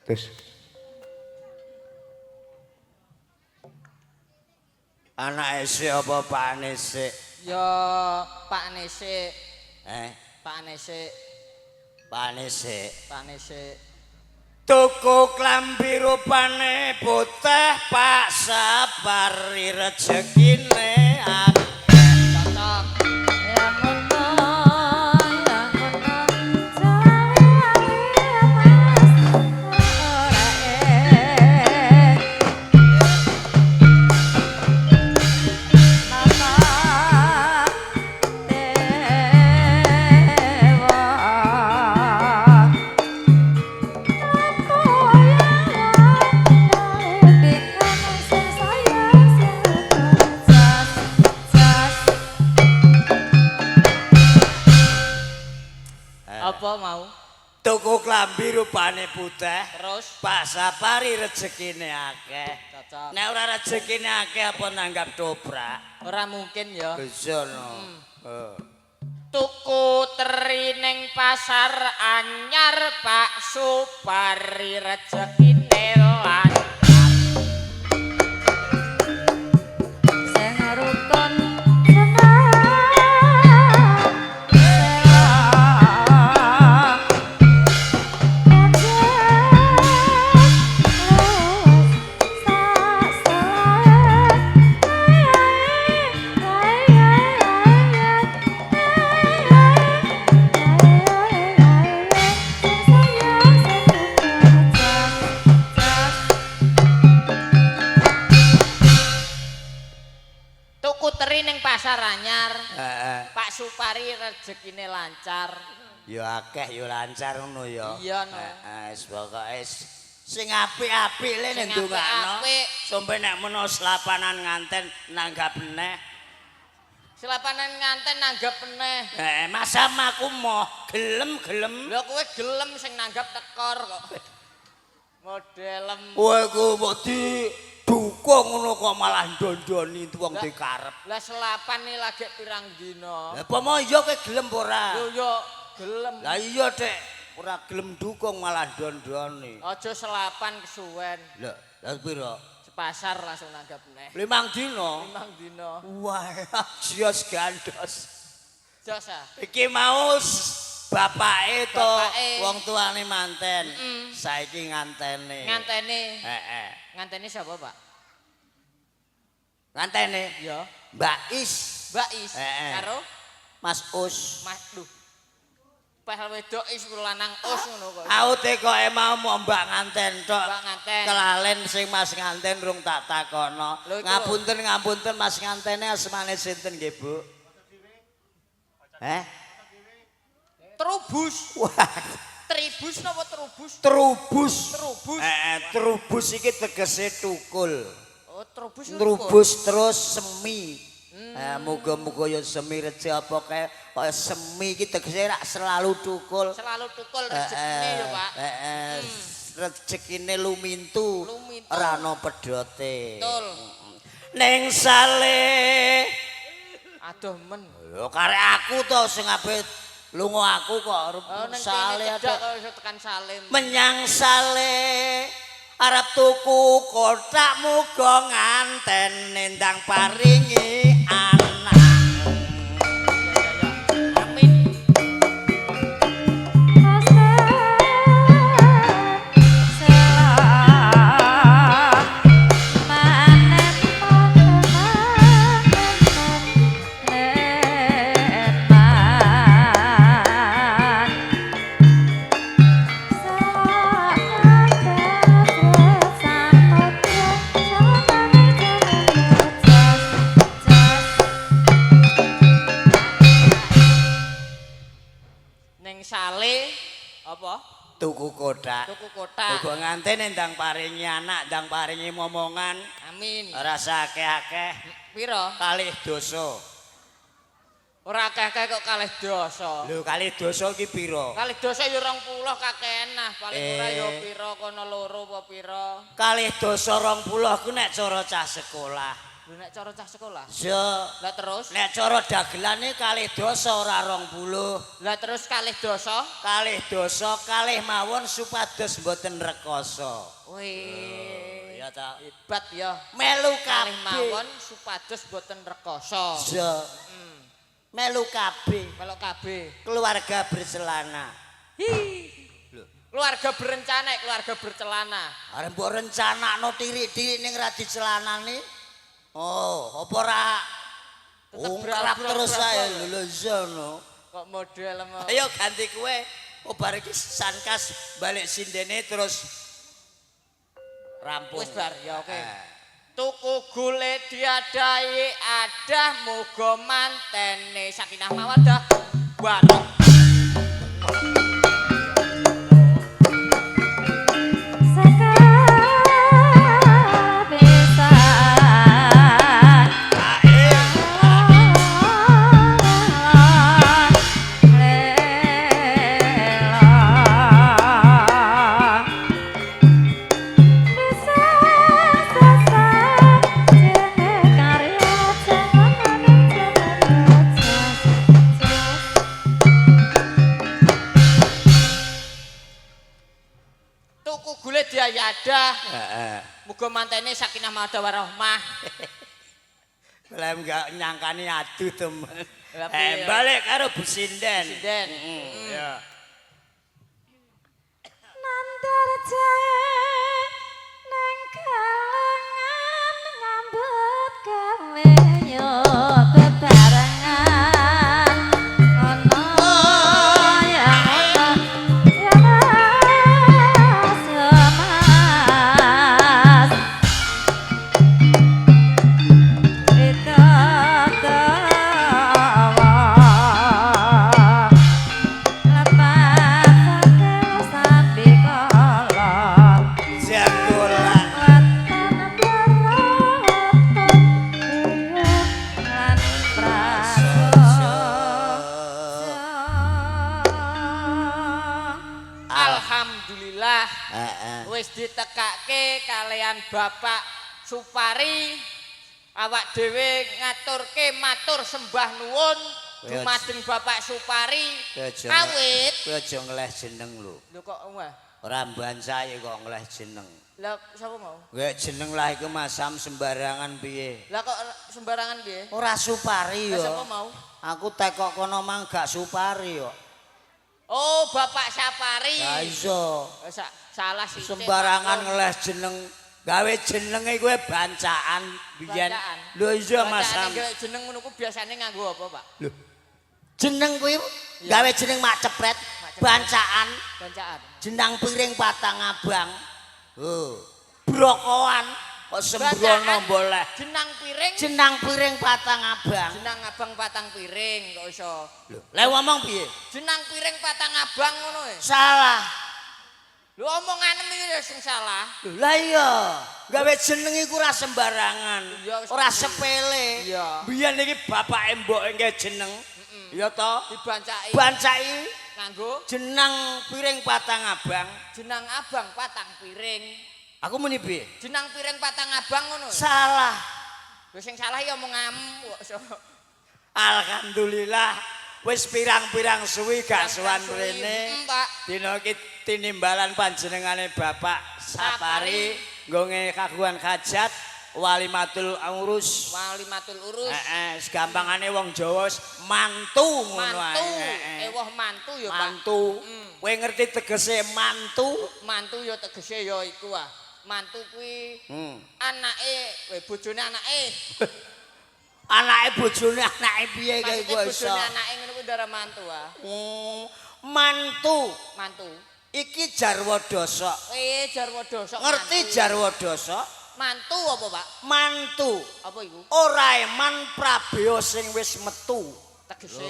Terus Anake sik apa pakne sik? Ya pakne sik. Eh, Pakne sik, pakne sik. pakne sik. Tuku klambi rupane putih Pak Sapari rejekine akeh. Cocok. Ya ngono, ya ngono, jawe mas ora nata dewa Apa mau? Tuku klambi rupane putih Terus Pak Sapari rejekine akeh. cocok. Nek ora rejekine akeh apa nanggap dobrak? Ora mungkin ya. Bisa no. Heeh. Tuku teri ning pasar anyar Pak Supari rejekine lancar. Sing rukun seneng selak Tuku teri ning pasar anyar Heeh. Pak Supari rejekine lancar. Ya akeh ya lancar ngono ya. Iya, no. Heeh, wis pokoke sing apik-apik le Sing ndongakno. apik-apik. Sampe nek menawa selapanan nganten nanggap neh. Selapanan nganten nanggap meneh. Heeh, masa aku moh gelem-gelem. Lha kowe gelem sing nanggap tekor kok. Modelem. Kowe ku mbok didukung ngono kok malah ndondoni wong dikarep. Lah selapan iki lagi pirang dina. Lah apa mau iya kowe gelem apa ora? Lho yo gelem. Lah iya, Dek. Ora gelem dukung malah ndondoni. Aja selapan kesuwen. Lah, lah piro? Sepasar langsung nanggap neh. 5 dina. 5 dina. Wah, jos gandos. Jos ah. Iki mau bapake to Bapake. wong tuane manten. Saiki ngantene. Ngantene. Heeh. Ngantene sapa, Pak? Ngantene Ya. Mbak Is, Mbak Is. Heeh. Karo Mas Us. Mas duh. Peh wedok is lanang us ngono kok. Aku tekoke mau mau Mbak nganten tok. Mbak nganten. Kelalen sing Mas nganten rung tak takono. Lho, iku lho. Ngapunten ngapunten Mas ngantene asmane sinten nggih, Bu? Eh? Trubus. Wah. Tribus napa trubus? Trubus. Trubus. Trubus iki tegese tukul. Oh, trubus. Trubus terus semi. Muga-muga ya semi rejeki apa kae kaya semi iki tegese rak selalu tukul. Selalu tukul rezekine ya, Pak. Heeh. Rezekine lumintu. Lumintu. Ora ana pedote. Betul. Ning sale. Aduh men. Lho karek aku to sing ape lunga aku kok arep Oh, nang sale kene ada cedak kok iso tekan Salim. Menyang sale arep tuku kotak muga nganten nendang paringi anak. Amin. Ning Sale apa? Tuku kotak. Tuku kotak. Muga nganten nendang paringi anak, ndang paringi momongan. Amin. Ora akeh-akeh Piro? kalih dosa. Ora akeh-akeh kok kalih dosa. Lho kalih dosa iki pira? Kalih dosa ya 20 kakean nah, paling ora ya pira kono loro apa pira. Kalih dosa 20 ku nek cara cah sekolah. Lho nek cara cah sekolah. Ya. Lah terus? Nek cara dagelane kalih dosa ora 20. Lah terus kalih dosa? Kalih dosa kalih mawon supados mboten rekoso. Wih. Ya ta. Hebat ya. Melu Kalih kabeh. mawon supados mboten rekoso. Ya. Melu kabeh. Melok kabeh. Keluarga bercelana. Keluarga berencana, keluarga bercelana. Arep mbok rencanakno tirik-tirik ning ra dicelanane. Oh, apa ora Tetep ungkrap bra-bra- terus bra-bra. ae lho lho iya no. Kok model mau. Ayo ganti kowe. Oh bar iki sankas balik sindene terus rampung. Wis bar ya oke. Eh. Tuku gule diadai adah muga mantene sakinah mawaddah warahmah. Tuku gule diayadah Heeh. muga mantene sakinah mawaddah warahmah. Lah enggak nyangkani adu temen. Lah, piye? Balik karo Bu Sinden. Sinden. Ya. Nandar jae nang kalangan ngambet gawe yo bebarengan ono ya ono ya mas ya mas Ita lepasake sambikala Jagolan. weton weton lan prasaja. Alhamdulillah Heeh. wis ditekake kalian Bapak Supari awak dhewe ngaturke matur sembah nuwun dumateng Bapak Supari awit. Kowe aja ngeleh jeneng lho. Lho kok wah. Ora mbancae kok ngeleh jeneng. Lah sapa mau? Kowe jeneng lah iku Mas Sam sembarangan piye? Lah kok sembarangan piye? Ora Supari Lah yo. sapa mau? Aku tekok kono mang gak Supari yo. Oh, Bapak Sapari. Lah iso. Salah sithik. Sembarangan ngeleh jeneng. Gawe jenenge kowe bancaan biyen. Bancaan. Lho iya Mas Sam. Bancaan gawe jeneng ngono ku biasane nganggo apa, Pak? Lho. Jeneng kuwi gawe jeneng mak cepret, Mak cepret. bancaan, Bancaan. jenang piring patang abang. Oh, brokoan. Kok sembrono boleh. Jenang piring. Jenang piring patang abang. Jenang abang patang piring kok iso. Lho, lha ngomong piye? Jenang piring patang abang ngono e. Salah. Lho omonganem iki sing salah. Lho lah iya, gawe jeneng iku ora sembarangan, ora sepele. Iya. Biyen iki bapake mboke nggawe jeneng. Iya to? Dibancaki. Bancaki nganggo jenang piring patang abang. Jenang abang patang piring. Aku muni piye? Jenang piring patang abang ngono. Salah. Lho sing salah ya omonganmu kok iso. Alhamdulillah wis pirang-pirang suwi gak sowan mrene. Pak. Dina iki tinimbalan panjenengane Bapak Sapari nggone kagungan hajat walimatul urus. Walimatul urus. Heeh, gampangane wong Jawa wis mantu ngono ae. Mantu. Ewuh mantu ya, Pak. Mantu. Kowe ngerti tegese mantu? Mantu ya tegese ya iku ah. Mantu kuwi anake, bojone anake. Anake bojone anake piye kae Maksudnya iku iso? bojone anake ngono kuwi darah mantu ah. Mantu. Mantu. Iki jarwa dosok. Jarwa dosok. Ngerti jarwa dosok? Mantu apa, Pak? Mantu. Apa iku? Ora eman prabea sing wis metu. Tegese.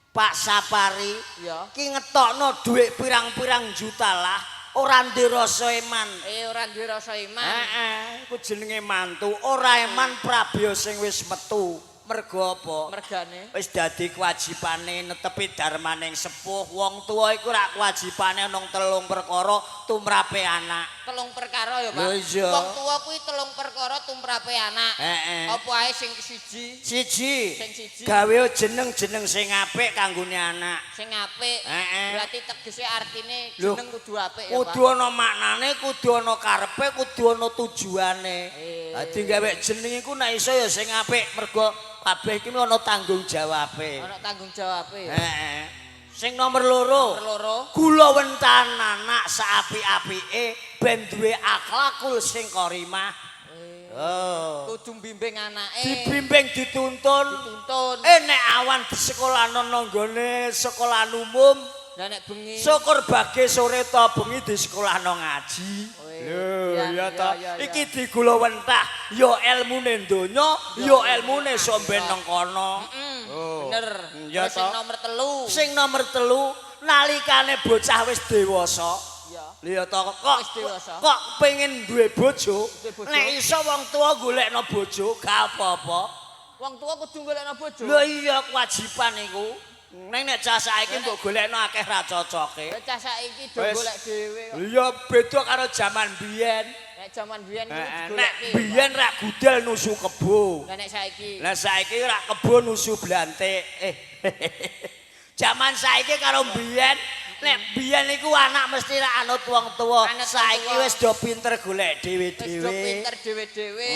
Pak Sapari Iya. ki ngetokno dhuwit pirang-pirang juta lah ora ndek rasa eman. Ora duwe rasa iman. Heeh, iku jenenge mantu, ora eman prabea sing wis metu. Mergo apa? Mergane Wis dadi kewajibane netepi darmaning sepuh. Wong tuwa iku rak kewajibane nang telung perkara tumrape anak. telung perkara ya, Pak. Lho iya. Wong tuwa kuwi telung perkara tumrape anak. Heeh. Apa ae sing siji? Siji. Sing siji. Gawe jeneng-jeneng sing apik kanggone anak. Sing apik. Heeh. Berarti tegese artine Lho, jeneng kudu apik ya, Pak. Kudu ana maknane, kudu ana karepe, kudu ana tujuane. Dadi gawe jeneng iku nek iso ya sing apik mergo kabeh iki ana tanggung jawabe. Ana tanggung jawabe ya. Heeh. Sing nomor loro. Nomor loro. Gula wentan anak saapik-apike ben duwe akhlakul sing karimah. Oh. Kudu mbimbing anake. Dibimbing dituntun. Dituntun. Nek awan di sekolah nang nggone sekolah umum, Lah nek bengi syukur bage sore ta bengi di sekolah ngaji. Lho, ya ta. Iki digula wentah ya elmune donya, ya elmune sok ben nang kono. Bener. Ya Terus sing ta. nomor telu. Sing nomor telu, nalikane bocah wis dewasa. Iya. Lha ta kok Wis dewasa. kok pengen duwe bojo, Duwe bojo. nek iso wong tuwa golekno bojo gak apa-apa. Wong tuwa kudu golekno bojo. Lho iya kewajiban iku. Ning nek cah saiki mbok golekno akeh ra cocoke. Lah cah saiki do Wis. golek dhewe kok. Iya beda karo jaman biyen. Nek jaman biyen iku Nek digoleki. biyen rak gudel nusu kebo. Lah nek saiki Lah saiki rak kebo nusu blantik. Jaman saiki karo biyen, nek biyen iku anak mesti rak anut wong tuwa. Anut wong Saiki tuwa. wis do pinter golek wis do dhewe-dhewe. pinter dhewe-dhewe.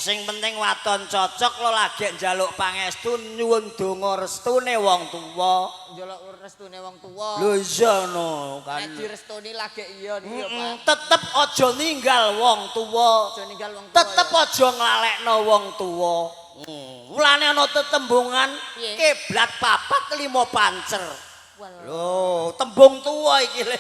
Sing penting waton cocok lo lagi njaluk pangestu nyuwun donga restune wong tuwa. Njaluk restune wong tuwa. Lho iya no kan. Nek direstoni lagi iya niku ya, Pak. Tetep aja ninggal wong tuwa. Aja ninggal wong tuwa. Tetep ya. aja nglalekno wong tuwa. Mulane ana tetembungan Piye? kiblat papat lima pancer. Walah. Lho, tembung tuwa iki le.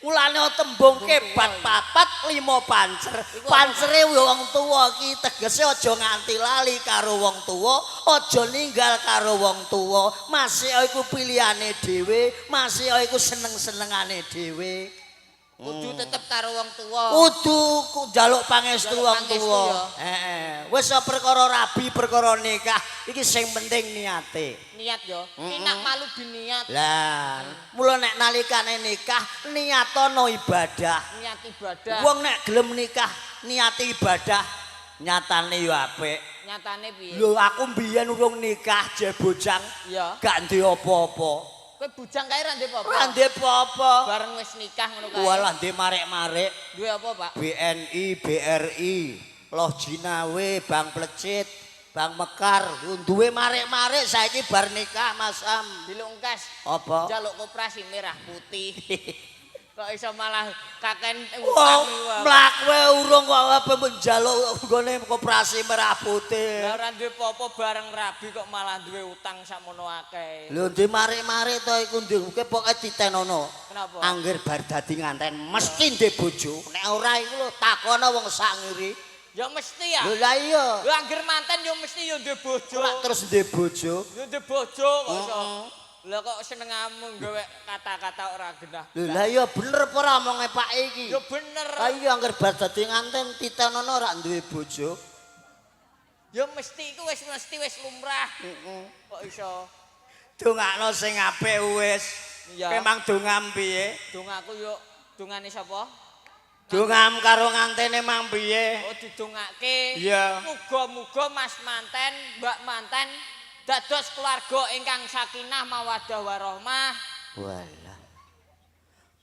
Mulane ana tembung Tembung kiblat tuwa iki. papat lima pancer. Iku apa, Pancere wong tuwa iki tegese aja nganti lali karo wong tuwa, aja ninggal karo wong tuwa. Masih iku pilihane dhewe, masih iku seneng-senengane dhewe. Kudu tetep karo wong tuwa. Kudu njaluk pangestu Njaluk wong pangestu tuwa. ya. Heeh. Wis perkara rabi, perkara nikah, iki sing penting niate. Niat yo. Enak malu biniat. Lah, mula nek nalikane nikah niatono ibadah. Niat ibadah. Wong nek gelem nikah niate ibadah, nyatane yo apik. Nyatane piye? Lho aku mbiyen urung nikah je bojang, Iya. gak ndek apa-apa. Kowe bujang kae ra ndek apa-apa. Ora ndek apa-apa. Bareng wis nikah ngono kae. Walah ndek marek-marek. Duwe apa, Pak? BNI, BRI, Loh Jinawe, Bank Plecit, Bank Mekar, duwe marek-marek saiki bar nikah Mas Am. Dilungkas. Apa? Njaluk koperasi merah putih. Kok iso malah kaken Wah, utang iku. mlakuwe urung kok apa njaluk nggone koperasi merah putih. Lah ora duwe apa-apa bareng rabi kok malah duwe utang sakmono akeh. Lho ndi marek-marek to iku ndi pokoke ditenono. Kenapa? Angger bar dadi nganten mesti ndek bojo. Nek ora iku lho takono wong sak ngiri. Ya mesti ya. Lho lah iya. Lho angger manten ya mesti ya duwe bojo. Ora terus duwe bojo. Ya duwe bojo kok iso. Lah kok senengamu gawe kata-kata ora genah. Lho lah iya bener apa ora omonge Pak iki? Ya bener. Lah iya angger bar dadi nganten titenono ora duwe bojo. Ya mesti iku wis mesti wis lumrah. Kok iso? Dongakno sing apik wis. Iya. Kowe mang dongam piye? Dongaku yo dongane sapa? Dongam karo ngantene mang piye? Oh didongake. Iya. Muga-muga Mas manten, Mbak manten dados keluarga ingkang sakinah mawaddah warahmah. Walah.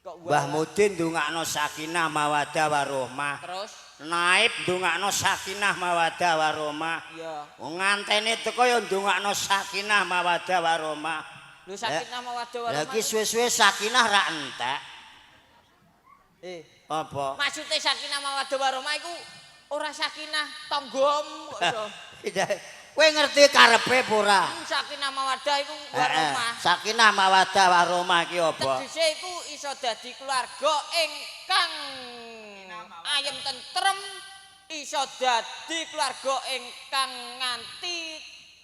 Kok Mbah Mudin ndongakno sakinah mawaddah warahmah. Terus Naib ndongakno sakinah mawaddah warahmah. iya. Wong ngantene teko ya ndongakno sakinah mawaddah warahmah. Lho sakinah mawaddah warahmah. Lah iki suwe-suwe sakinah ra entek. Apa? Maksude sakinah mawaddah warahmah iku ora sakinah tanggom kok iso. Kowe ngerti karepe apa ora? Sakinah mawaddah iku warahmah. Sakinah mawaddah warahmah iki apa? Tegese iku iso dadi keluarga ingkang ayem tentrem, iso dadi keluarga ingkang nganti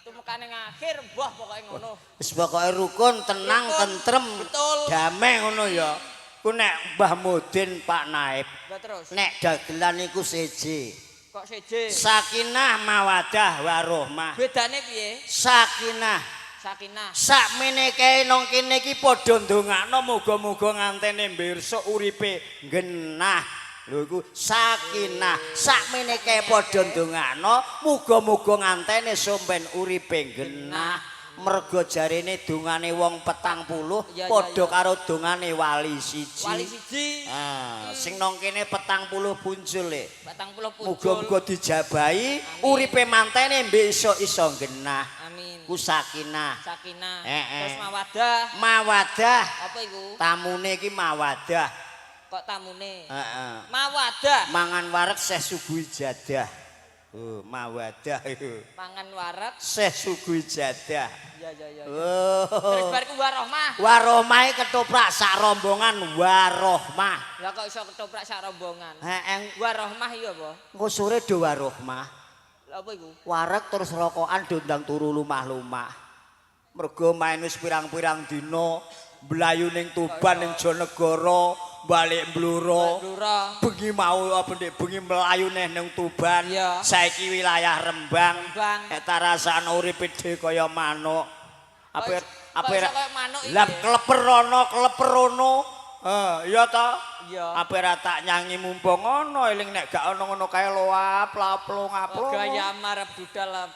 tumekane akhir, mbah pokoke ngono. Wis pokoke rukun, tenang, Rukun, tentrem, betul. Damai ngono ya. Ku nek Mbah Mudin Pak Naib, Lah terus Nek dagelan iku seje. kok seje? Sakinah mawaddah warahmah. Bedane piye? Sakinah. Sakinah. Sakmene kae nang kene iki padha ndongakno muga-muga ngantene besok uripe genah. Lho iku sakinah. Sakmene kae padha ndongakno muga-muga ngantene sampean uripe genah. Mergo jarene dongane wong 40 Iya, iya, padha iya. karo dongane wali siji. Wali siji. Ah, sing nang kene 40 punjul e. 40 punjul. Muga-muga dijabahi uripe mantene besok iso genah. Amin. Ku sakinah. Sakinah. Eh. Terus mawaddah. Mawadah. Apa iku? Tamune iki mawadah. Kok tamune? Heeh. Mawaddah. Mangan wareg seh suguhi jadah. Oh, mawadah iku. Mangan wareg. Seh suguhi jadah. Iya iya iya. Terus Oh. bar iku warohmah. Warohmahe ketoprak sak rombongan warohmah. Lah kok iso ketoprak sak rombongan? Heeh. Warohmah iya apa? Engko sore do warohmah. Lah apa iku? Wareg terus rokokan dondang turu lumah-lumah. Mergo main wis pirang-pirang dina mlayu ning Tuban ning Jonegoro, balik Bluro. Bluro. Bengi mau apa ndek bengi mlayu neh ning Tuban. Iya. Saiki wilayah Rembang. Rembang. Nek tak rasakno uripe dhewe kaya manuk. Apa Kok iso kaya manuk iki? Lah kleper ana, kleper ono. Iya ta? Iya. Apa ra tak nyangi mumpung ana eling nek gak ana ngono kae loap, lap, ngaplo. Gaya marep budal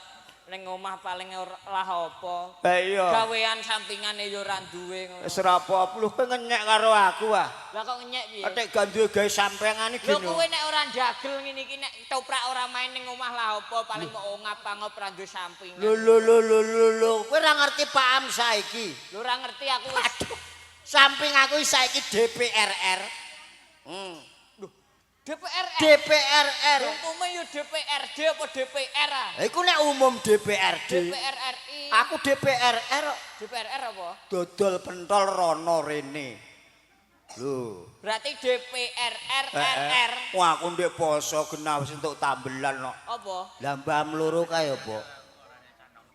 ning omah paling lah apa? Lah iya. Gawean sampingane ya ora duwe ngono. Wis ora apa-apa lho kowe ngenyek karo aku ah. Lah kok ngenyek piye? Nek gak duwe gawe sampengane Lho gini. kowe nek ora ndagel ngene iki nek toprak ora main ning omah lah apa paling mok ngap-ngap ora duwe sampingan. Lho lho lho lho lho lho, kowe ora ngerti Pak Am saiki. Lho ora ngerti aku wis. Aduh, samping aku saiki DPRR. DPR. DPRR. Umume yo DPRD apa DPR ah? Lah iku nek umum DPRD. DPR RI. Aku DPRR DPRR apa? Dodol pentol rono rene. Lho. Berarti DPRR RR. Wah, aku ndek poso genah wis entuk tambelan kok. Apa? Lah mbah loro kae apa?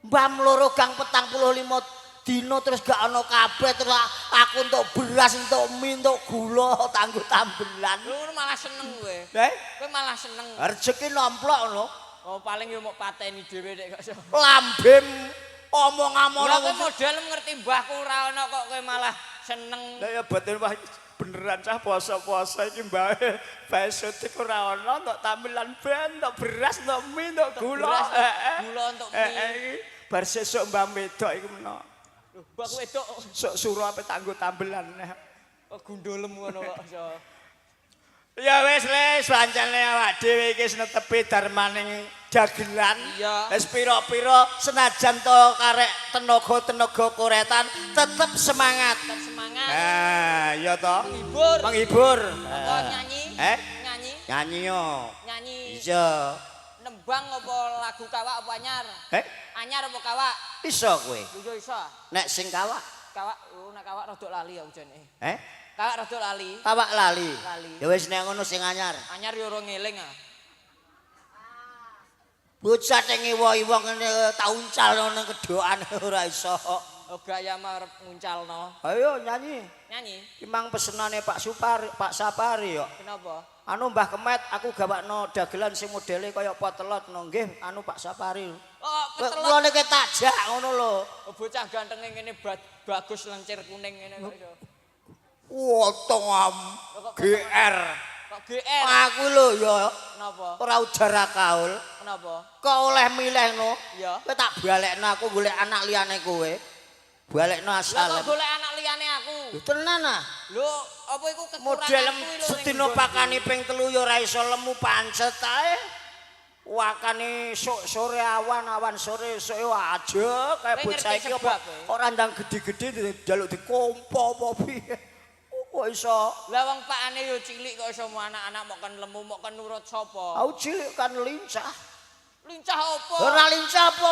Mbah loro gang 45 dina terus gak ana kabeh terus aku entuk beras, entuk mie, entuk gula tanggo tambelan. Lho ngono malah seneng kowe. Eh, Kowe malah seneng. Rezeki nomplok lho. Oh paling yo mok pateni dhewe nek kok iso. Lambem omong-omong. Lah kowe model ngerti mbahku ora ana kok kowe malah seneng. Lah ya batin wah beneran cah puasa-puasa iki mbae bae suntik ora ana entuk tambelan ben, entuk beras, entuk mie, entuk gula. Beras, Heeh. gula entuk mie. Heeh iki bar sesuk mbah wedok iku meno. Lho mbahku wedok Sok suro ape tanggo tambelan. kok gundulem ngono kok iso. Ya wis les, pancene awak dhewe iki wis netepi darmaning dagelan. Iya. Wis pira-pira Senajan to karek tenaga-tenaga koretan tetep semangat. Tetep semangat. Ah, iya to. Menghibur. Menghibur. Apa nyanyi? Eh? Nyanyi? Nyanyi yo. Nyanyi. Iya. Nembang apa lagu kawak apa anyar? Eh? Anyar apa kawak? Iso kowe. Lho yo iso. Nek sing kawak, Kawak, oh nek kawak rodok lali ya ujane. Eh? Kawak rodok lali. kawak lali. Lali. Ya wis nek ngono sing anyar. Anyar yo ora ngeling ah. Bocah sing ngewa-iwa ngene tak uncal nang kedokan ora iso. Oh, gaya arep nguncalno. Ayo nyanyi. Nyanyi. Imang pesenane Pak Supari, Pak Sapari yo. Kenapa? Anu Mbah Kemet, aku gawakno dagelan sing modele kaya potelot no nggih, anu Pak Sapari. Oh, petelot. Kulone ketajak ngono lho. Oh, bocah gantenge ngene bagus lencir kuning ngene kok iso. Wotong GR. Kok GR? Aku lho ya Kenapa? ora ujar kaul. Kenapa? Kok oleh milih no? Iya. Kowe tak balekno aku golek anak liyane kowe. Balekno Lah asal. kok golek anak liyane aku? Lho tenan ah. Lho, apa iku kekurangan Model sedina pakane ping 3 ya ora iso lemu pancet ae. Wakane sok sore awan, awan sore esuk aja kaya bocah iki apa ora ndang gedhe-gedhe njaluk dikompo apa piye. Kok iso? Lah wong pakane yo cilik kok iso anak-anak mok kon lemu mok kon nurut sapa? Aku cilik kan lincah. Lincah apa? Ora lincah apa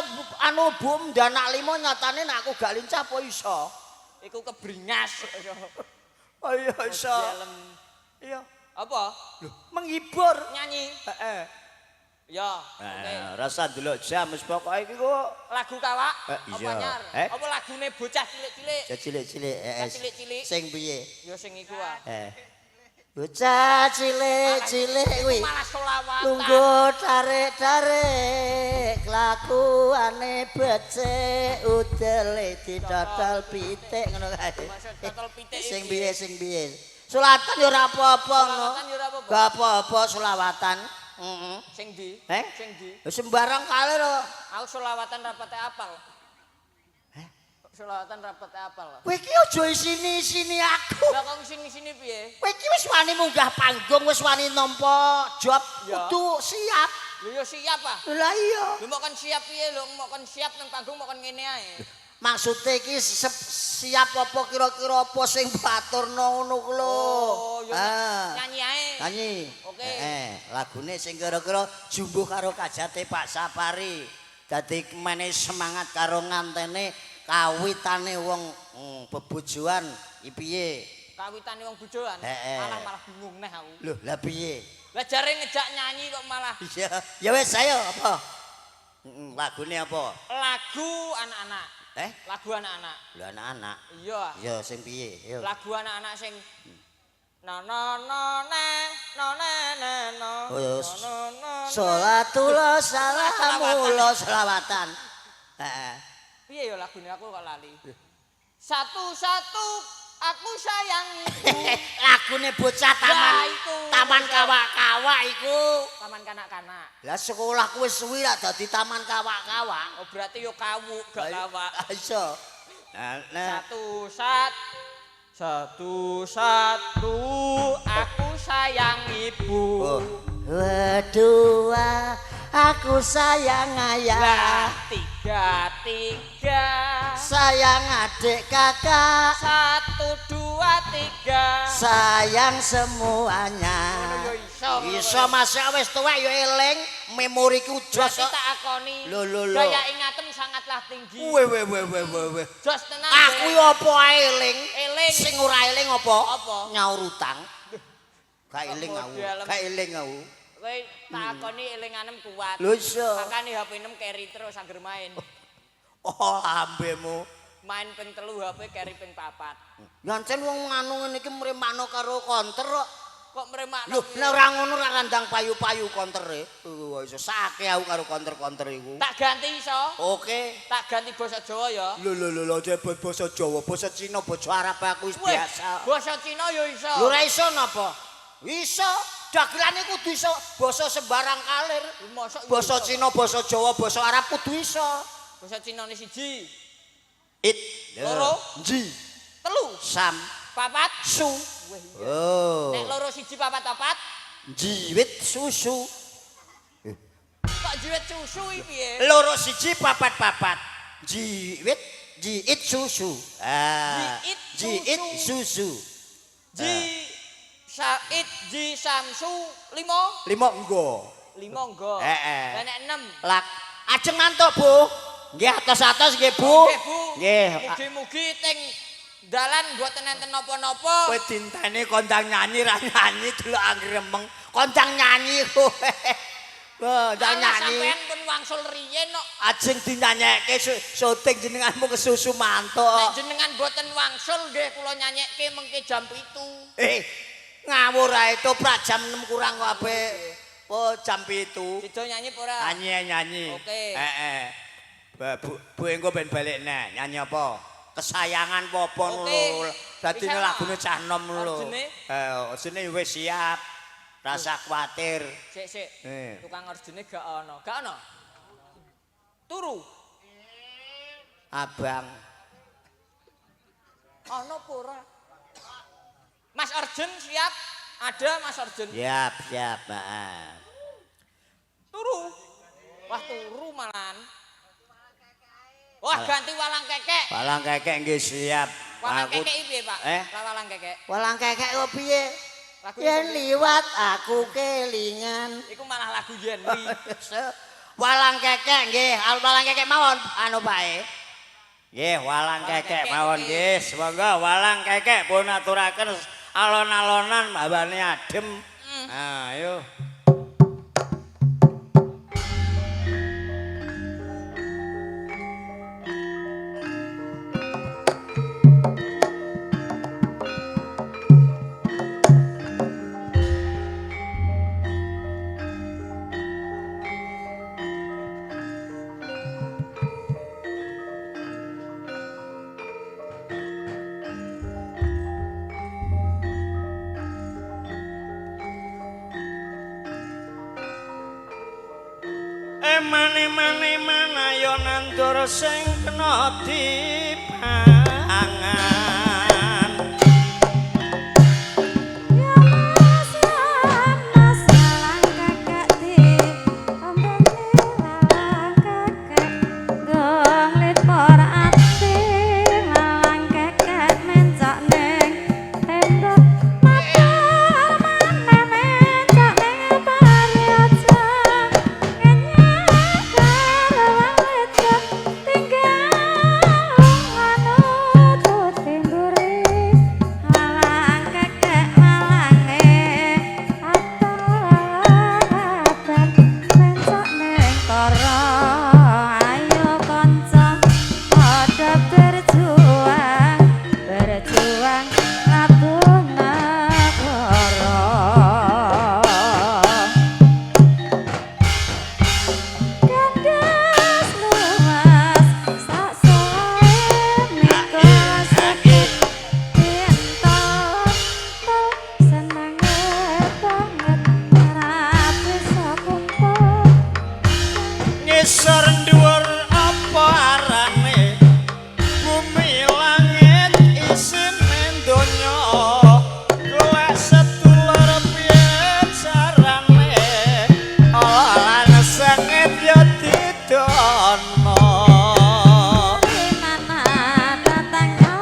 anu bu anak limo nyatane nek aku gak lincah apa iso? Iku kebringas. Oh iya iso. Iya. Apa? Lho, menghibur. Nyanyi. Heeh. Ya, oke. Rasa delok jam wis pokoke iki kok lagu kawak apa anyar? Apa lagune bocah cilik-cilik? Cilik-cilik, Bocah cilik-cilik. Sing piye? Ya sing iku ah. Bocah cilik-cilik kuwi. Malah selawatan. Lungguh tarik-tarik kelakuane becik udele didodol pitik ngono kae. Maksud dodol pitik Sing iki. piye sing piye? Selawatan ya ora apa-apa ngono. Selawatan ya ora apa-apa. Gak apa-apa selawatan. Heeh. Sing ndi? Eh? Sing ndi? Sembarang kali lho. Aku selawatan rapate apal. Selawatan rapate apal. Kowe iki aja isini-isini aku. Lah kok sini-sini piye? Kowe iki wis wani munggah panggung, wis wani nampa job, Ya. kudu siap. Lho ya siap ah. Lah iya. Lho mok kon siap piye lho, mok kon siap nang panggung mok kon ngene ae. Maksude iki siap apa kira-kira apa sing baturno ngono ku lho. Oh, ya Ah. nyanyi ae. Nyanyi. Oke. Lagune sing kira-kira jumbuh karo kajate Pak Sapari. Dadi mene semangat karo ngantene kawitane wong bebojoan iki piye? Kawitane wong bojoan. Heeh. Malah bingung neh aku. Lho, lah piye? Lah jare ngejak nyanyi kok malah Iya, ya wis ayo apa? Lagune apa? Lagu anak-anak. Lagu anak-anak. Lho anak-anak. Iya. Ya sing piye? Yo. Lagu anak-anak sing na na na na na na na na. Oh, ya. Na, na, na, na. Salatullah salamullah selawatan. Heeh. Piye ya lagune aku kok lali. Satu-satu aku sayang ibu. Lagune bocah taman. Lah, iku. Taman kawak-kawak iku. Taman kanak-kanak. Lah sekolah kuwi suwi lah dadi taman kawak-kawak. Oh berarti yo kawuk gak kawak. Iso. Nah, nah. Satu sat satu satu aku sayang ibu. Oh. Dua aku sayang ayah. Lah tiga tiga Sayang adik kakak. 1 2 3. Sayang semuanya. Ngono yo iso. Iso Mas wis tuwek yo eling, memoriku jos. Berarti tak akoni. Lho, lho, lho. Daya ingatem sangatlah tinggi. Weh weh weh weh weh weh. Jos tenan. Aku yo apa ae eling? Eling. Sing ora eling apa? Apa? Nyaur utang. Gak eling aku. Model. Gak eling aku. Kowe tak akoni elinganem kuat. Lho iso. Makane HP-nem keri terus angger main. Oh, lambemu. Main ping 3 HP keri ping 4. Yancen wong anu ngene iki mremakno karo konter kok. Kok mremakno? Lho, nek ora ngono ora randang payu-payu kontere. Wah, iso sake aku karo konter-konter iku. Tak ganti iso. Oke. Tak ganti basa Jawa ya. Lho lho lho lho aja basa Jawa, basa Cina, basa Arab aku wis Weh, biasa. Basa Cina ya iso. Lho ora iso napa? Iso. Dagelane kudu iso basa sembarang kalir. Mosok ya Basa iso. Cina, basa Jawa, basa Arab kudu iso. Basa Cina ni 1. It. Loro. Ji, 3. Sam. 4. Su. Weh, iya. Oh. Nek loro 1 4 4. Jiwit susu. Kok jiwit susu iki piye? Loro 1 4 4. Jiwit jiit susu. Ah. Jiit Jiit susu. Ji Said Ji Samsu 5 5 enggo. 5 enggo. Heeh. Lah nek 6. Lak ajeng mantuk, Bu. Nggih atos-atos nggih, Bu. Nggih, Bu. Nggih. Mugi-mugi teng dalan mboten enten napa-napa. Kowe dinteni kondang nyanyi ra nyanyi delok angremeng. Kondang nyanyi kowe. Wah, ndang Alah, nyanyi. Sampean pun wangsul riyen kok. Ajeng dinyanyekke syuting jenenganmu kesusu mantuk. Nek jenengan boten wangsul nggih kula nyanyekke mengke jam 7. Eh, ngawur ae toprak jam 6 kurang kabeh. Oh, jam 7. Sido nyanyi apa ora? Nyanyi nyanyi. Oke. Heeh. Bu, bu engko ben balik neh, nyanyi apa? Kesayangan apa Oke. lho. Dadi Bisa, lagune cah nom lho. Orjene? Eh, orjene wis siap. Rasa kuatir. Sik sik. Eh. Tukang orjene gak ono. Gak ono. Turu. Abang. Ono apa ora? Mas Orjen siap? Ada Mas Orjen. Siap, siap, heeh. Turu. Wah, turu malahan. Wah, ganti walang kekek. Walang kekek nggih siap. Walang kekek iki piye, Pak? Eh? Walang kekek. Walang kekek kok piye? Lagu Yen liwat aku kelingan. Iku malah lagu Yenli. Walang kekek nggih, walang kekek mawon anu Pak. Nggih, walang Walang kekek kekek, mawon oke. nggih. Semoga walang kekek pun aturaken alon-alonan hawane adem. Nah, ayo. Emane-mane manayo nandur sing kena dipangan. Ya Mas, ya Mas, walang kekek di ombene walang kekek gong lipor ati walang kekek mencok ning tembok matur maneh mencok ning pariaja ngenyek karo wong wedok tinggal manut timburi walang kekek walange abang mencok ning kara ayo kanca padha berjuang berjuang labuh negara. Gandes luas sak soe mikul sakit entol senenge banget ora bisa kumpul. Ngisor dhuwur apa arane bumi langit isine donya golek sedulur piye carane lan sengit ya didono. Dari mana datangnya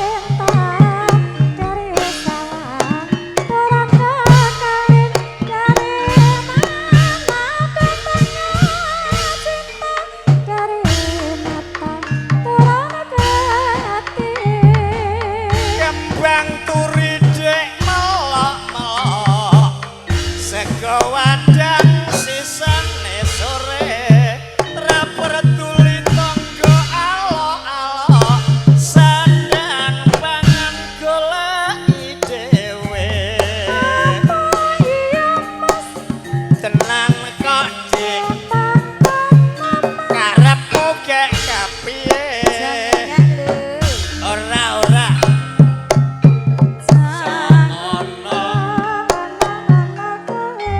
intan dari sawah turun ke kawin dari mana datangnya cinta dari mata turun ke hati. Kembang turi dek melok-melok sego wadang sisane sore ra peduli tangga alok-alok sandang pangan goleki dhewe. Apa iya Mas Tenan kok dik takon mama karepmu gek kapiye jangan lho ora ora jangan ono kowe.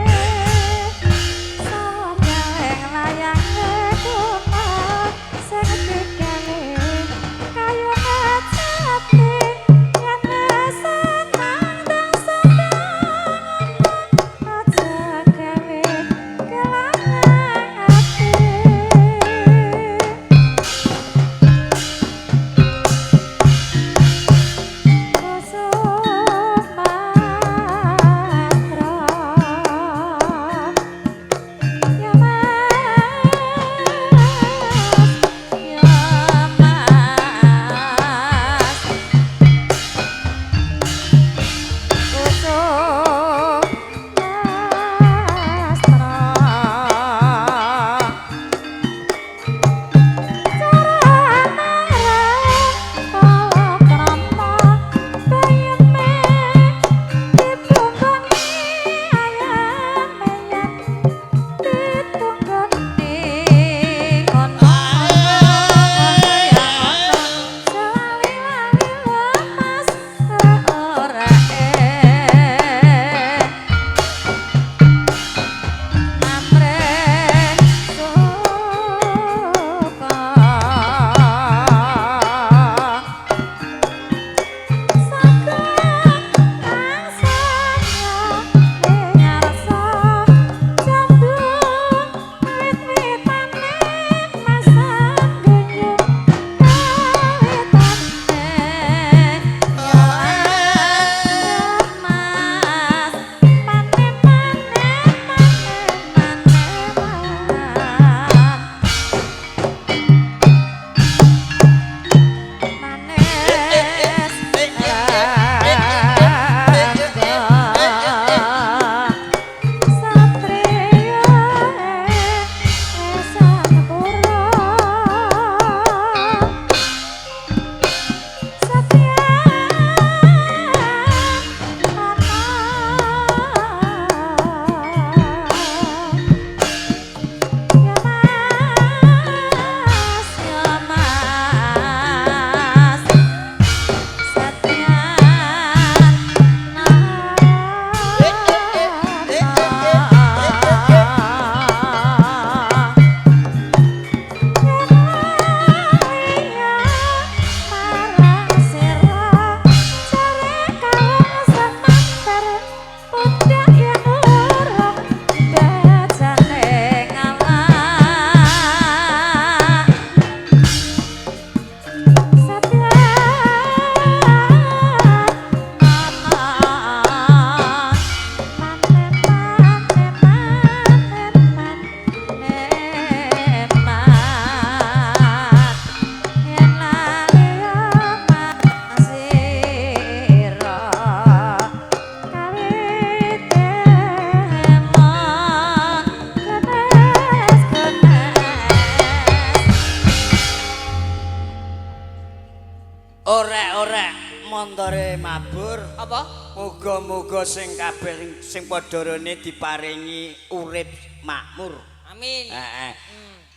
Apa? Muga-muga sing kabeh sing padha rene diparingi urip makmur. Amin. Heeh.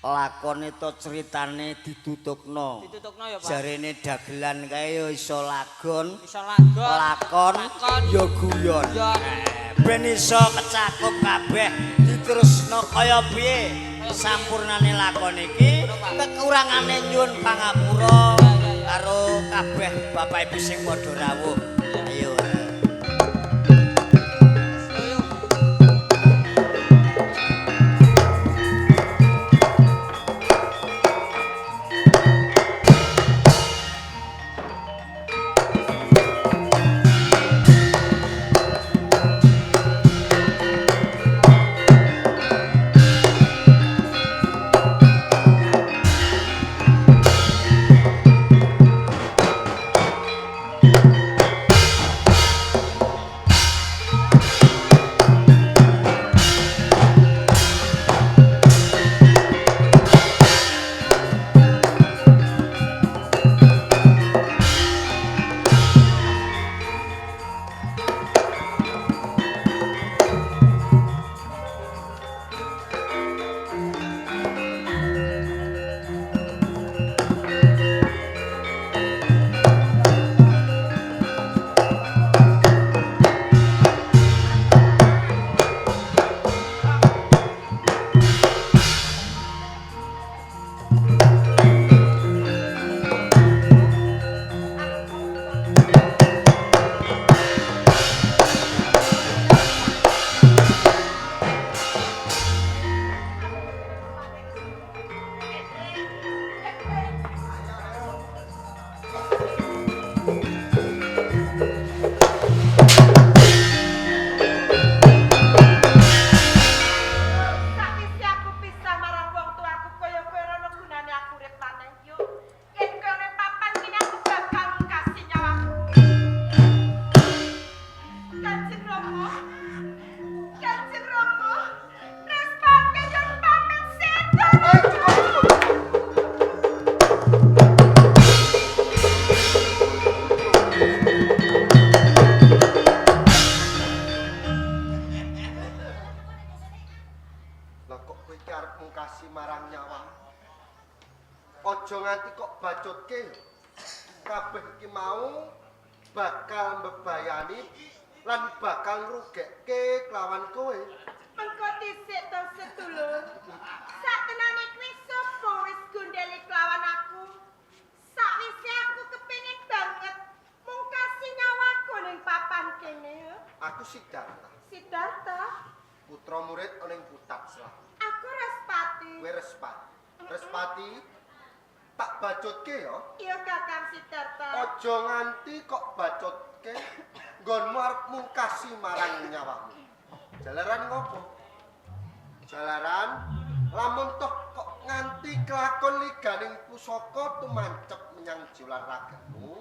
Lakone to critane ditutukno. Ditutukno ya, Pak. Jarene dagelan kae ya iso lagon, Iso lagon. lakon, Lakon. ya guyon. Ya. Ben iso kecakup kabeh diterusno kaya piye sampurnane lakon iki, kekurangane nyuwun pangapura karo kabeh bapak ibu sing padha rawuh. Ayo. Yo, yo. Sakwise aku pisah marang wong tuaku kaya kowe ora ono gunane aku urip maneh yo. Yen kowe ora papan kene aku bakal ngkasi nyawaku. Kanjeng Rama. Kanjeng Rama. Respate yo pamit sedo. Lah kok kowe iki arep mungkasi marang nyawa? Aja nganti kok bacotke. Kabeh iki mau bakal mbebayani lan bakal ngrugekke kelawan kowe. Mengko dhisik to sedulur. Satenane kuwi sapa wis gondeli kelawan aku? Sakwise aku kepengin banget mungkasi nyawaku ning papan kene. Aku Siddhartha, Siddhartha, putra murid ning Putat Selatan. aku Respati. Kowe Respati. Respati tak bacotke ya. Iya Kakang Siddhartha. Aja nganti kok bacotke nggonmu arep mungkasi marang nyawamu. Jalaran ngopo? Jalaran lamun toh kok nganti kelakon liganing pusaka tumancep menyang jiwa ragamu.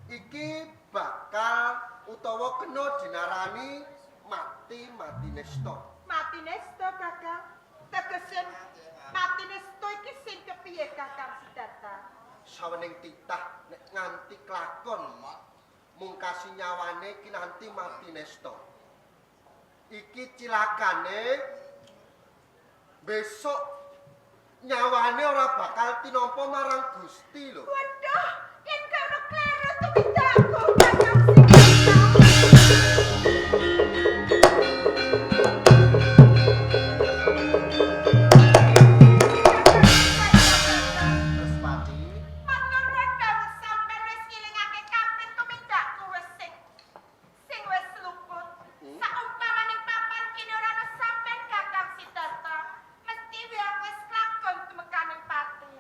Iki bakal utawa kena dinarani mati mati nesta. Mati nesta Kakang. Tegese mati nesta iki sing kepiye Kakang Siddhartha? Sawening titah nek nganti kelakon mungkasi nyawane kinanti mati nesta. Iki cilakane besok nyawane ora bakal tinampa marang Gusti lho. Waduh, yen kono kleru tumindakku Kakang Siddhartha. Respati, Matur nuwun banget sampeyan wis ngilingake kabeh tumindakku wis sing sing wis luput. Saumpamane papan kene ora ana sampeyan Kakang Siddhartha, mesti wae aku wis kelakon tumekaning pati.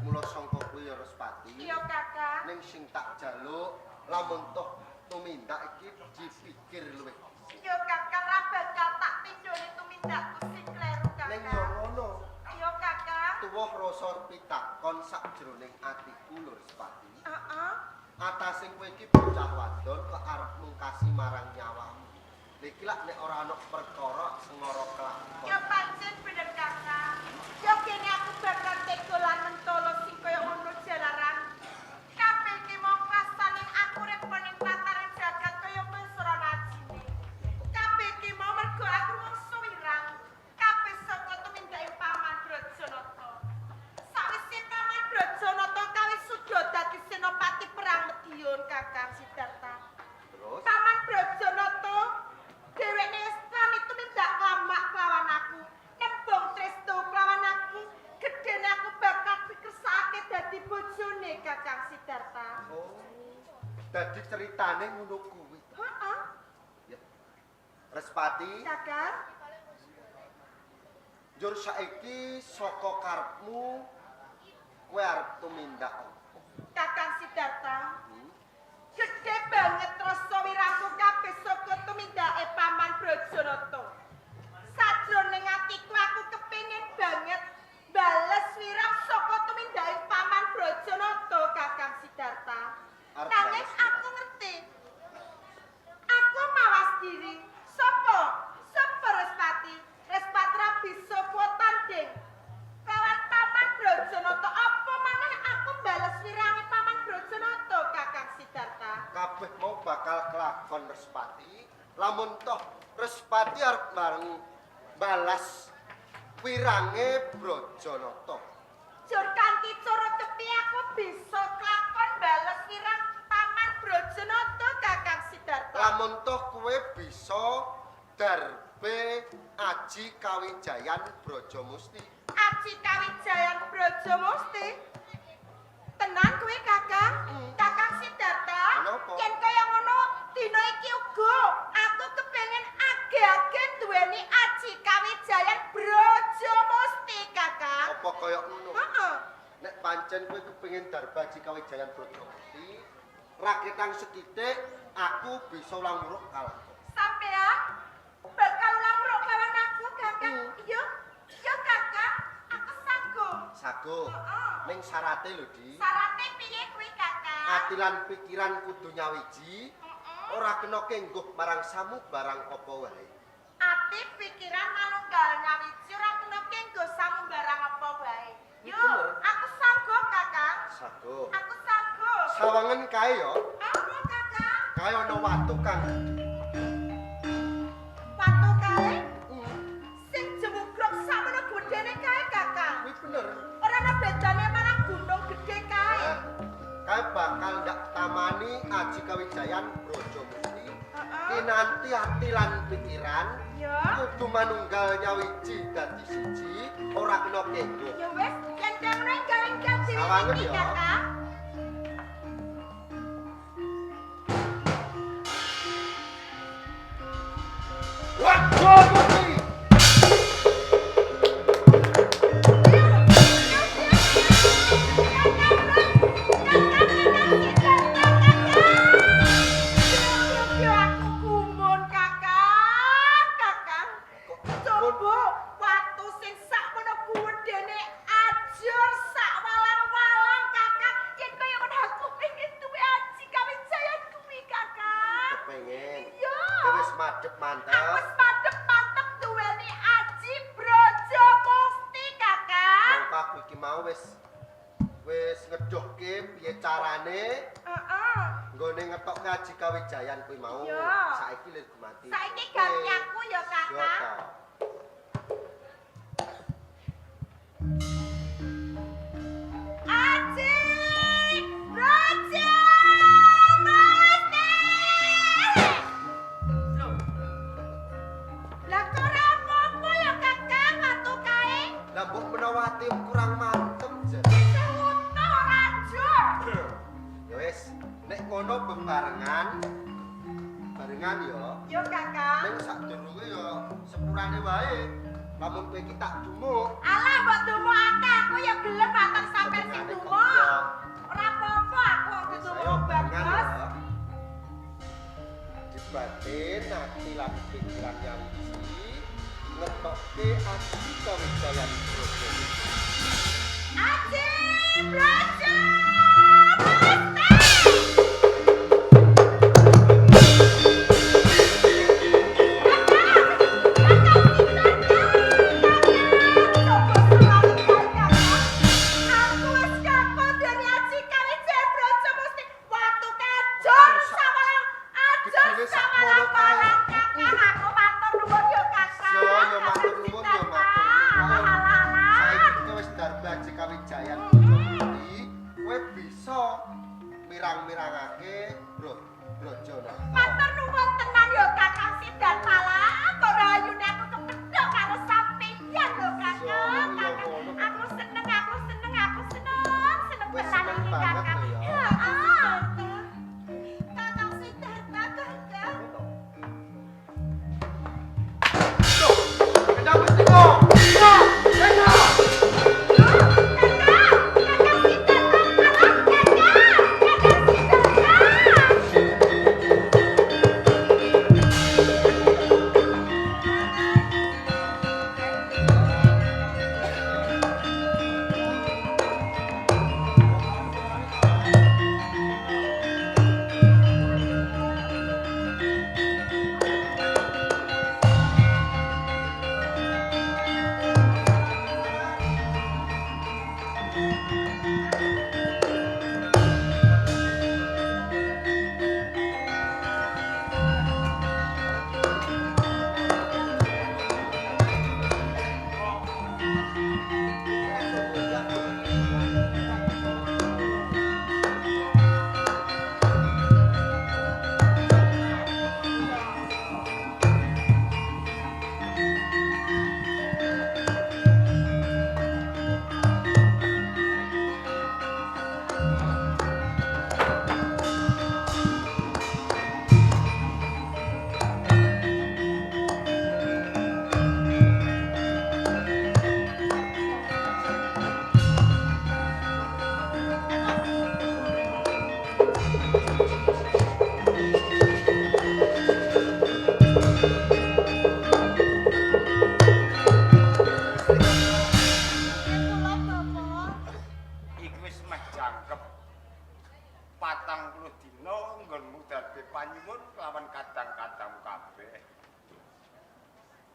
Mula sangka kuwi ya Respati. Iya Kakang. Ning sing tak jaluk lamun toh tumindak iki dipikir luwih. Iya Kakang ra bakal tak pindhone tumindakku sing kleru Ning yo Kakang. ngono, Iya Kakang. tuwuh rasa pitakon sakjroning atiku lho Respati. Heeh. Atasing kowe iki bocah wadon kok arep mungkasi marang nyawamu. Iki lak nek ora ana perkara sengara kelakon. Ya pancen bener Kakang. Ya kene aku bakal tega lan mentolo sing kaya ngono jalaran. Kabeh iki mung rasane aku urip ning pati. Ceritane ngono kuwi. Heeh. Ya. Respati, Kakang, njur saiki saka karepmu kowe arep tumindak apa? Kakang Siddhartha. Gedhe banget rasa wirangku kabeh saka tumindake Paman Brajanata. Sajroning atiku aku kepengin banget bales wirang saka tumindake Paman Brajanata, Kakang Siddhartha. Arep Nanging bales wirang. aku ngerti. Aku mawas diri. Sopo? Sopo Respati? Respati ra bisa kuat tanding. Lawan Paman Brajanata apa maneh aku bales wirange Paman Brajanata, Kakang Siddhartha. Kabeh mau bakal kelakon Respati. Lamun toh Respati arep bareng balas wirange Brajanata. Jur kanthi cara kepiye aku bisa kelakon bales wirang Paman Brajanata, Kakang Siddhartha. Lamun toh kowe bisa darbe aji kawijayan Brajamusti. Aji Kawijayan Brajamusti. Tenan kuwi, Kakang. Kakang Siddhartha. Kenapa? Yen kaya ngono, dina iki uga aku kepengin age-age duweni Aji Kawijayan Brajamusti, Kakang. Apa kaya ngono? Heeh. Nek pancen kowe kepengin darba aji kawijayan Brajamusti, raketang sethithik aku bisa ulang uruk kalakon. Sampean bakal ulang uruk lawan aku, Kakang. Iya. Iya, Kakang. Aku sanggup. Sago. Heeh. Ning syarate lho, Di. Syarate piye kuwi, Kakang? Ati lan pikiran kudu nyawiji, Heeh. ora kena kengguh marang samu barang apa wae. Ati pikiran manunggal nyawiji ora kena kenggo samu barang apa wae. Yo, Bener. aku sanggup, Kakang. Sago. Aku sanggup. Sawangen kae ya, Apa, Kakang? kae ana watu kang gedhe. Watu kae sing jemugrok sakmono gedene kae, Kakang. Kuwi bener. Ora ana bedane marang gunung gedhe kae. Kae bakal ndak tamani Aji Kawijayan Brajamusti. Heeh. Kinanti ati lan pikiran Ya. kudu manunggal nyawiji dadi siji, ora kena kengguh. Ya wis, yen kaya ngono enggal-enggal dhewe Sawangen iki, ya. Kakang. Brajamusti. Aku gumun, Kakang, Kakang. Coba watu sing sakmono gedene ajur sak walang-walang, Kakang. Yen kaya ngono aku pengen duwe aji kawijayan kuwi, Kakang. Kepengen. Iya. Kowe wis madhep mantep. Aku wis madhep mantep duweni aji Brajamusti, Kakang. Mongko aku iki mau wis wis ngedohke piye carane Heeh. nggone ngetokke Aji Kawijayan kuwi mau. Iya. Saiki lir gumati. Saiki ganti aku ya, Yo Kakang. to. Aji Brajamusti. Lho, Lah kok ora apa-apa ya, Kakang, watu kae? Lah mbok menawa ati kurang mantep jan. Isih wutuh ora ajur. Ya wis, nek ngono bebarengan barengan ya. Yo, Kakang. Ning sadurunge ya sepurane wae. Lamun kowe iki tak dumuk. Alah mbok dumukake aku ya gelem antar sampean sing Senengane kok dumuk. ya. Ora apa-apa aku wong Saya dumuk barengan bagus. ya. Dibatin ati lan pikiran nyawiji ngetokke Aji Kawijayan Brajamusti. Aji Brajamusti. Aku wis kapal dari Aji Kawijayan Brajamusti. Watu kajur sawalang ajur Gedene sakmono kae. sawalang Kakang. Aku matur nuwun ya, Kakang. Yo, yo matur nuwun, yo matur nuwun. Alah, alah. Saiki kowe wis darba Aji Kawijayan Brajamusti, kowe bisa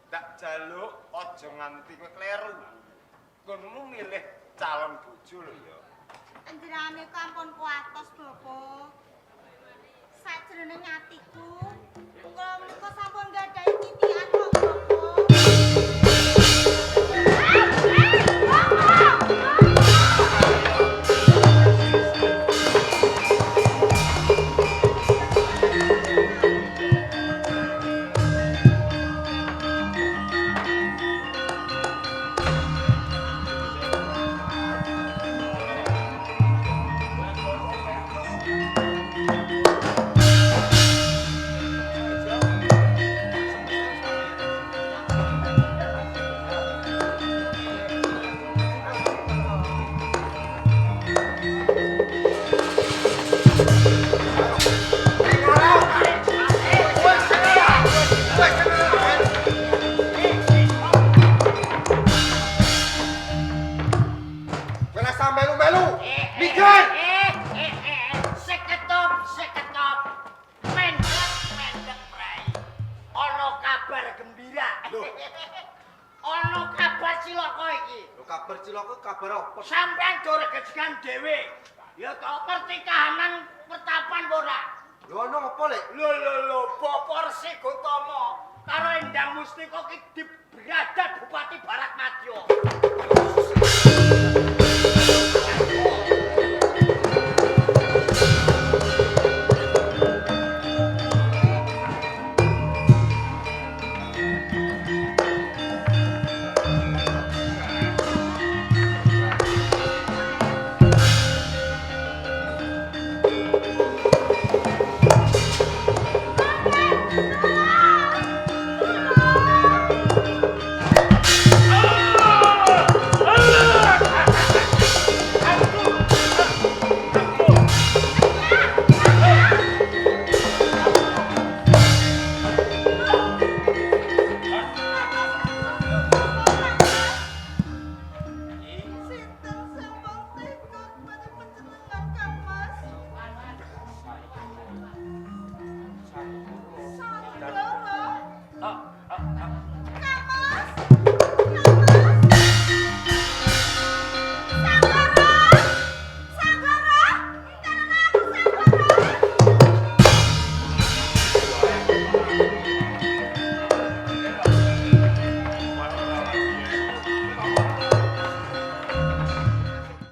Tak jaluk aja nganti kowe kleru. Nggonmu milih calon bojo lho ya. Panjenengane ampun kuatos, Bapak. Sajroning atiku, kula menika sampun gadhahi titikan kok, Bapak. Kowe rasa melu-melu. Minggir. Seketop, seketop. Mendek, mendek prei. Ana kabar gembira. Ana kabar cilaka iki. Lho kabar cilaka kabar apa? Sampeyan do regejegan dhewe. Ya to pertikahanan pertapan ora? Lho ana apa, Lek? Lho lho lho, Bapak Resi Gotama karo Endang Mustika ki dibradat Bupati Barat Madya.